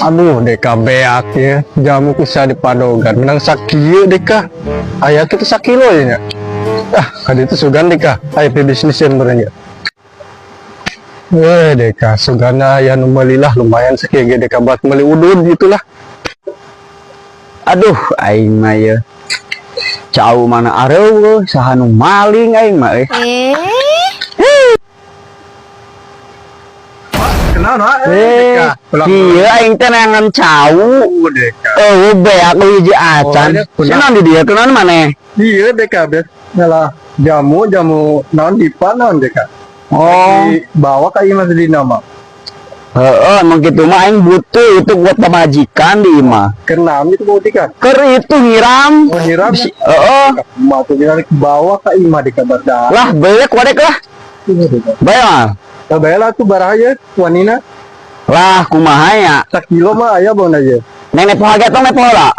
Aduh, deka beak ya. Jamu bisa dipadogan. Menang sakieu deka. Aya kitu sakilo ya nya. Ah, kali itu sugan deka. Aya bisnis yang berenya. Weh, deka sugana aya nu meuli lah, lumayan sakieu ge deka buat meuli udud gitulah. Aduh, aing mah ye. Cau mana areueuh, saha nu maling aing mah euy. Eh. Kenal nah, Eh, kieu aing teh neangan cau. Deka. Eueuh, beak hiji acan. Oh, iya, kunaon? Cenah di dieu kunaon maneh? Iya deka bes. Ngalah jamu jamu naon dipa naon deka. Oh, Bawa ka ieu mah di nama. Heeh, emang kitu mah aing butuh itu buat pamajikan di imah. Kenal itu bau tikan. Keur itu nyiram. Oh, nyiram? Heeh. Mah tuh kira bawa ka imah deka berdah. Lah, beak wadek lah. Iya, deka. Bae mah. Nah, bae lah tuh baraya wanina. Lah, kumaha nya? Sakilo mah aya bawa aja. Neng nepo harga tong nepo lah.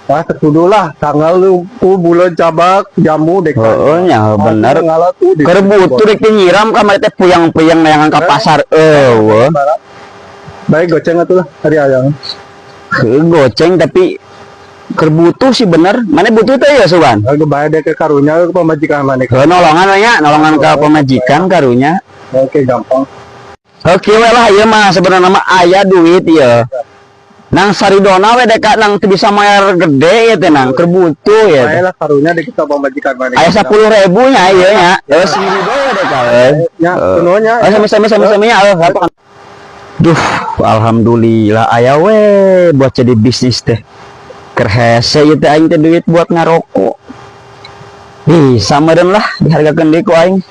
Ah, sekudu lah tanggal lu tuh bulan cabak jamu deka. Heeh nya, bener. Ngalah tuh deka. Keur butuh rek teh nyiram kamari teh puyang-puyang neangan ka pasar eueuh. Baik goceng atuh lah hari ayang. Heuh, goceng tapi keur butuh sih bener. Mana butuh teh ya sugan? Aku bayar deh ke karunya ke pamajikan mana. Heuh, nolongan we nya, nolongan ka pamajikan karunya. Oke, gampang. Oke we lah, ieu mah sebenarnya mah aya duit ieu. Nang saridona we deka nang teu bisa mayar gede ya teh nang keur butuh ya. Bae lah karunya deh kita pamajikan mana. Aya 10.000 nya ieu nya. Heuh, sirido we deka we. Ya, penuhnya. Oh, sami sami sami sami ya. Oh, apa? Duh, alhamdulillah aya we buat jadi bisnis teh. Keur hese ieu teh aing teh duit buat ngarokok. Bisa meureun lah dihargakeun deui ku aing.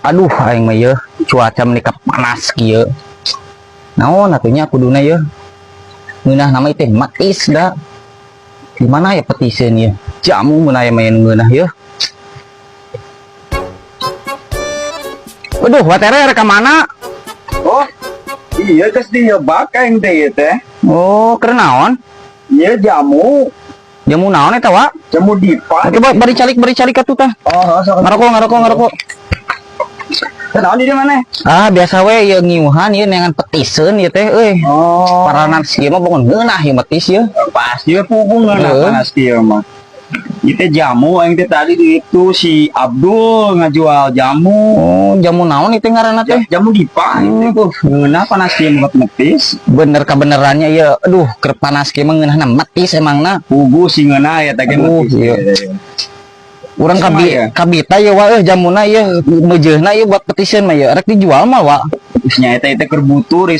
Aduh, aing mah ye cuaca menika panas kieu. Naon atuh nya kuduna ye? Ngeunah nama teh matis da. Di mana ya petiseun ye? Jamu mun aya main ngeunah ye. Waduh, watere rek ka mana? Oh, iya geus dihebak aing teh ieu teh. Oh, keur naon? Ieu jamu, Jamu naon eta, Wak? Jamu dipa. Coba bari calik atuh tah. Oh, sok. Ngarokok, ngarokok, ngarokok. Naon di mana? Ah, biasa we ieu ngiuhan ieu neangan petiseun ieu teh euy. Oh, Paranan ieu mah pokon ngeunah ieu metis ieu. Pasti we pugung ngeunah Heeh. panas kieu mah. Ieu teh jamu aing teh tadi di itu si Abdul ngajual jamu. Oh, jamu naon itu ngaranna teh? Jamu dipa itu tuh ngeunah panas kieu mah metis. Bener kabenerannya ieu. Aduh, keur panas kieu mah ngeunahna metis emangna. Pugu sih ngeunah ya teh ge Aduh, metis. iya. Urang Sama kabi ya? Kabita ieu wa euy jamuna ieu meujeuna ieu buat petiseun mah ieu. Rek dijual mah, Wa. Terus nya eta eta keur butuh deui.